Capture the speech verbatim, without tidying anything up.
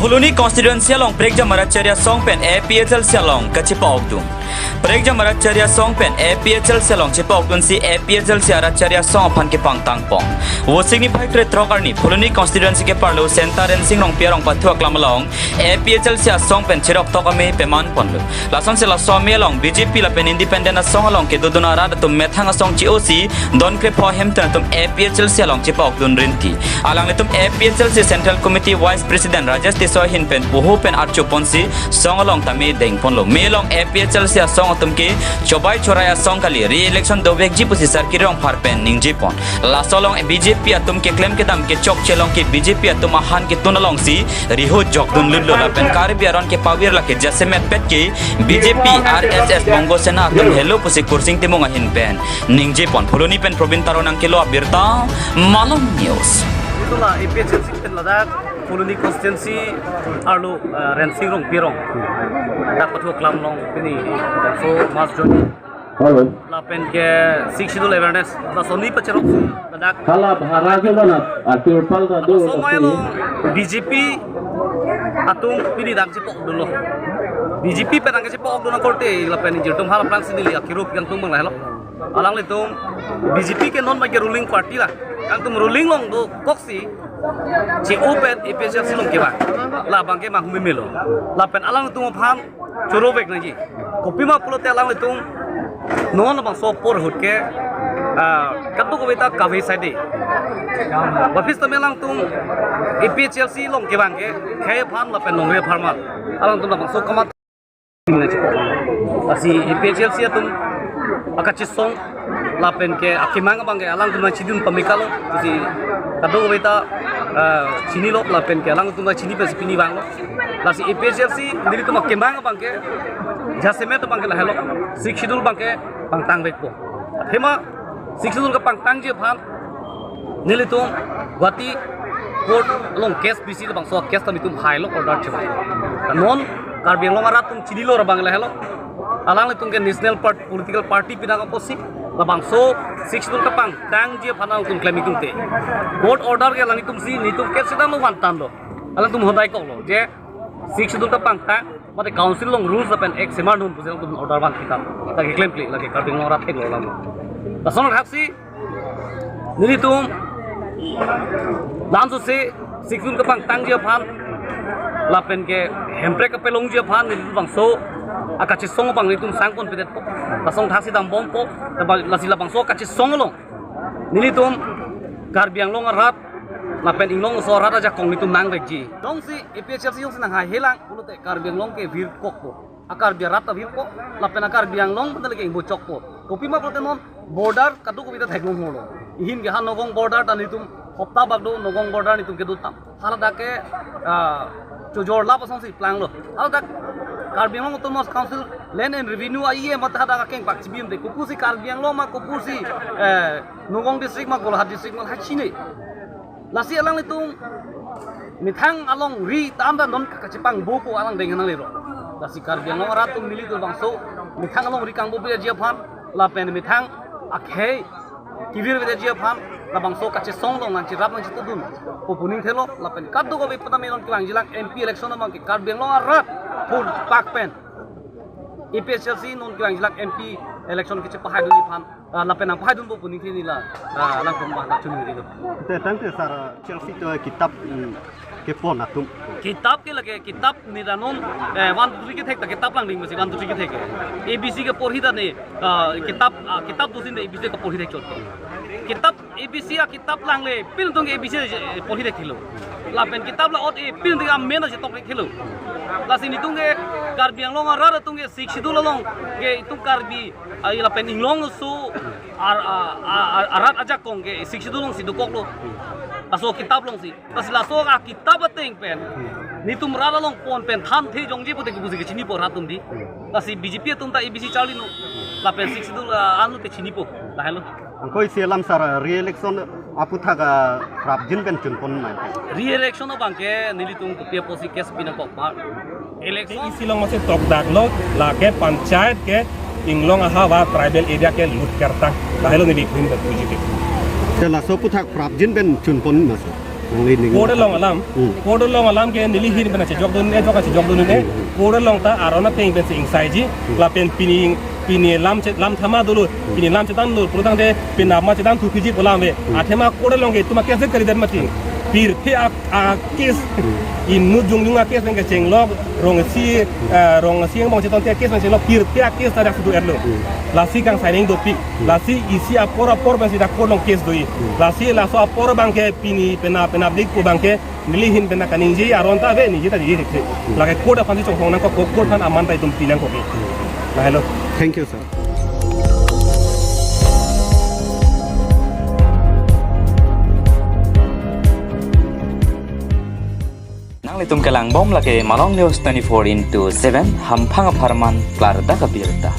Phuloni constituency along Prekjam Ratchari Asong pen A P H L C along kachepa-okdun. Prekjam Ratchari Asong pen A P H L C along chepa-okdunsi A P H L C Ratchari Asong aphan kepangtangpon. Vosik niphai krethrok arni Phuloni constituency keparlo Senta Rensing Rongpi arong pathu aklam along A P H L C asong pen cheroktok amei pemanponlo. Lasonsi laso amei along B J P lapen independent asong along kedodun arat atum methang asong che-osi don krepho ahemtun atum A P H L C along chepa-okdun rinti. Alanglitum A P H L C Central Committee Vice President Rajesh Tisso ahin pen poho pen archoponsi song along tame dengponlo. Mei along A P H L C asong atum ke chobai chorai asong kali, re-election dovekji pusi Sarkiri Rongphar pen ningjepon. Laso along B J P atum keklem kedam kechokche along ke B J P atum ahan ketun alongsi riho jokdun lutlo lapen Karbi aron kepavir lake jasemet pet ke B J P, R S S, Bongo Sena atum helo pusi Kursing Timung ahin pen ningjepon. Phuloni pen Probin Taro nangkelo abirta, Malong News. Itulah A P H L C pen ladak Phuloni constituency arlo, eh, Rensing Rongpi arong. Dak pathu aklam along pini so mass joining. Halo. Lapen ke Sixth Schedule awareness. Laso ni pacherok si ladak. Hala bhara jo mana, ah, tirpal ta do. Laso amei along B J P atum pini dang chepa-okdunlo. B J P pen dang chepa-okdun akorte lapen jirtum hala prang si neli akirup kangtung abang lahelo. Alanglitum B J P ke non abang ke ruling party la. Kangtum ruling along dokoksi che-o pen A P H L C along kevang. Labang ke manghumemelo. Lapen alanglitum aphan chorovek nangji. Kopima pulote alanglitum non labangso apor ahut ke, ah, kadokave ta kave saide. Baphi setame alangtum A P H L C along kevang ke khei aphan lapen longri apharman. Alangtum labangso kamat. Lasi A P H L C atum akachesong lapen ke akemang abang ke alangtum nangchidun pamekalo. Lasi kadokave ta, ah, chinilo lapen ke alangtum nangchini pensi pini vanglo. Lasi A P H L C nelitum akemang abang ke jasemet abang ke lahelo, Sixth Schedule abang ke pangtangvekpo. Athema Sixth Schedule kepangtangji aphan nelitum Guwahati court along case bisi, labangso case ta nelitum hailo, order chevang. Non Karbi Anglong arat atum chinilo abang lahelo. Alanglitum ke national part-, political party pinang apotsi labangso Sixth Schedule kepangtangji aphan alangtum klem itum te. Court order ke alanglitum si nelitum case sedang lo vantan lo. Alangtum hodai-koklo je Sixth Schedule kepangtang, mate council along rules lapen act semar dun pusi alangtum order van kita. Lake klemkle, lake Karbi Anglong arat theklo alam. Lason thaksi nelitum lamso se Sixth Schedule kepangtangji aphan lapen ke Hemprek kepalongji aphan nelitum labangso akachesong abang nelitum sangponpedetpo. Lason thaksi dambompo, lasi labangso akachesong along nelitum Karbi Anglong arat lapen inglong aso arat ajakong nelitum nangvekji. Jongsi A P H L C jongsi nanghaihelang pulote Karbi Anglong ke virkokpo. A Karbi arat ta virkok, lapen a Karbi Anglong pen ta lake ingbochokpo. Kopima pulote non border kadokave ta theklong holo. Ihin ke ha Nagaon border ta nelitum hopta bak do, Nagaon border nelitum kedo tam. Haladak ke, ah, chojor lap asonsi planglo. Haladak Karbi Anglong Autonomous Council Land and Revenue aye mate hadak akeng pak chibim de. Kopusi Karbi Anglong ma, kopusi, eh, Nagaon district ma, Golaghat district ma, ha chini. Lasi alanglitum methang alongri ta anta non kachepangbopo alang deng nanglelo. Lasi Karbi Anglong arat atum nelitum labangso methang alongri kangbopo aji aphan lapen methang akhei kevirvedetji aphan labangso kachesong along nangcherap nangchetudunpo pu ning thelo lapen kadokave petame non kevangjilang M P election abang ke Karbi Anglong arat phurpak pen A P H L C non kevangjilang M P election kechepahaidunji aphan, ah, lapen nangpahaidunpo pu ning thini la, ah, alangtum abang nangchunri do. Te tangte sir, A P H L C to kitap, mm, kepon atum. Kitap ke lake kitap neli non, eh, one two three kethek ta kitap lang ding masi one two three kethek. A B C keporhi ta ne, ah, kitap, ah, kitap dosin de A B C keporhi thekchot. Kitap A B C akitap langle pin atum ke A B C, eh, porhi thekthelo. Lapen kitap la-ot-e pin atum ke amen achetok thekthelo. Lasi nelitum ke Karbi Anglong arat atum ke Sixth Schedule along ke itum Karbi, ah, lapen inglong aso ar-, ah, ah, ah, arat ajakong ke Sixth Schedule alongsi dokoklo. Laso kitap alongsi. Lasi laso akitap ateng pen nelitum rat along pon pen thanthe jongje pute kopusi kechinipo rat atum di. Lasi B J P atum ta A B C charlino. Lapen Sixth Schedule, ah, anu te chinipo. Lahelo. Angkoi si alam sir, re-election aputhak, ah, prapjin pen chunpon mai. Re-election abang ke nelitum kopi apotsi case pinangkok ma. Election isi along masi tokdaklo, lake panchayat ke inglong ahavar tribal area ke lut kertang. Lahelo neli krim ke tujuh ke. Te laso aputhak prapjin pen chunpon masi. Court along alam, hmm, court along alam ke neli ahin pen chejok dun-e, jok chejok dun-e. Hmm. Court along ta aron ateng pensi ingsaiji, hmm, lapen pini, pini lam che, lam thama dolo, hmm, pini lam chethan lo, pulotangte penap ma chethan thupiji pu alam ave. Hmm. Athema court along ke itum a case kalidet mati. Pirthe a, a case, hmm, inut jongjong a case pen kechenglok, rong isi, hmm, eh, rong isi angbong chethan te case pen chenglok, pirthe a case ta dak situ erlo. Hmm. Lasi kangsigning dopik. Hmm. Lasi isi apor apor pensi dak court along case do-i. Hmm. Lasi laso apor abangke pini penap, penapdik pu abangke neli ahin pen kaningje aron ta ave, ningje ta ningje thekthek. Hmm. Lake court aphansi chonghong nangkok, court aphan aman ta itum pi nangkok. Hmm. Lahelo. Thank you, sir. Nanglitum kelang bom lake Malong News twenty-four into seven, hamphang apharman klardak abirta.